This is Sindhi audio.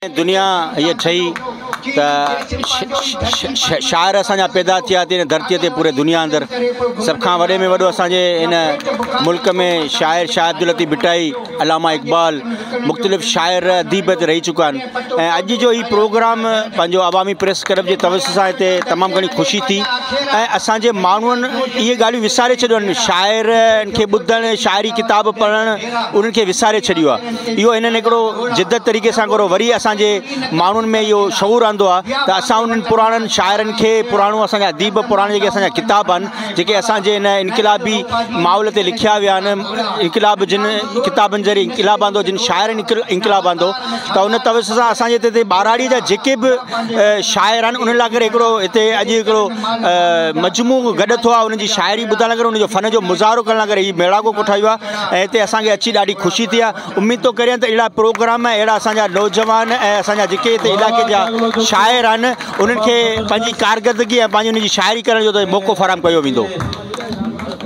دنيا هيء ٺهي ته شاعر اسان جا پيدا ٿيا ٿي هن ڌرتيء تي پوري دنيا اندر سڀ کان وڏي ۾ وڏو اسان جي هن ملڪ ۾ شاعر شاهه عبداللطيف ڀٽائي، علامه اقبال، مختلف شاعر اديب هتي رهي چڪا آهن ۽ اڄ جو هي پروگرام پنهنجو عوامي پريس ڪلب جي توسط سان هتي تمام گهڻي خوشي ٿي ۽ اسان جي ماڻهن اهي ڳالهيون وساري ڇڏيون آهن شاعرن کي ٻڌڻ شاعري ڪتاب پڙهڻ انهن کي وساري ڇڏيو آهي اهو هنن هڪڙو جدت طريقي سان هڪڙو وري اسان جي ماڻهن ۾ اهو شعور آندو آهي ته اسان انهن پراڻن شاعرن کي پراڻو اسان جا اديب پراڻا جيڪي اسان جا ڪتاب آهن جيڪي اسان جي هن انقلابي ماحول تي لکيا ويا آهن انقلاب جن ڪتابن ذريعي انقلاب آندو جن شاعرن انقلاب آندو ته ان توسط سان اسان جي هتي ٻهراڙي جا جيڪي به شاعر آهن انهن لاء ڪري هڪڙو هتي اڄ هڪڙو مجموعو گڏ ٿيو آهي انهن جي شاعري ٻڌڻ لاء ڪري ان جو فن جو مظاهرو ڪرڻ لاء ڪري هي ميڙاڪو ڪوٺايو آهي ۽ هتي اسان کي اچي ڏاڍي خوشي ٿي آهي اميد ٿو ڪريان ته اهڙا پروگرام ۽ اهڙا اسان جا نوجوان ۽ اسان جا جيڪي هتي علائقي جا شاعر آهن انهن کي پنهنجي ڪارڪردگي ۽ پنهنجي ان جي شاعري ڪرڻ جو موقعو فراهم ڪيو ويندو.